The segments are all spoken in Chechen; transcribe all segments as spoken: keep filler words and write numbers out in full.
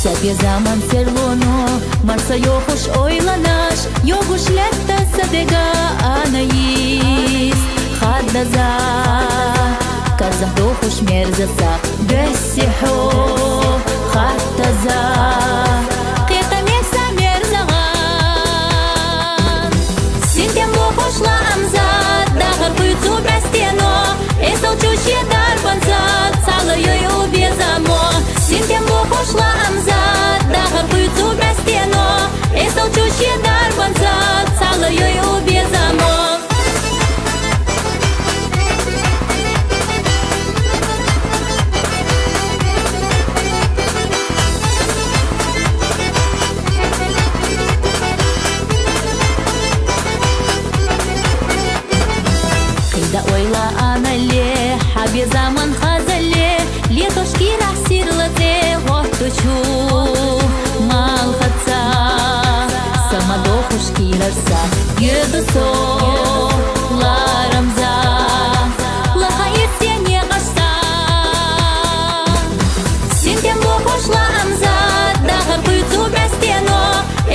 Цепь заман серлоно, марса йохуш ойланаш, йогуш летта садега анаис. Хаддаза, казах дохуш мерзаса, бессихо, хаттаза, кета меса мерзага. Синтем бохошла амза, дахар куйцу бастено, эсал чуще дарбанза, цала йой у безамо. Синтем бохошла амза, дахар куйцу бастено, эсал чуще дарбанза, цала йой у безамо. Кида ойла анале, хабе заман хазале, летошкира сирлате гортучу малхаца, самадохушкирарса, йодосо ларамза, лаха ирсене гашса. Синтем бохошла амза, дахар куйцу бастено,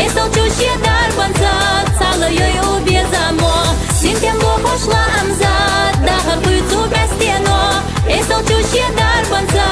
эсал чуще дарбанза, цала йой у безамо. Синтем бохошла амза, дахар куйцу бастено, эсал чуще дарбанза,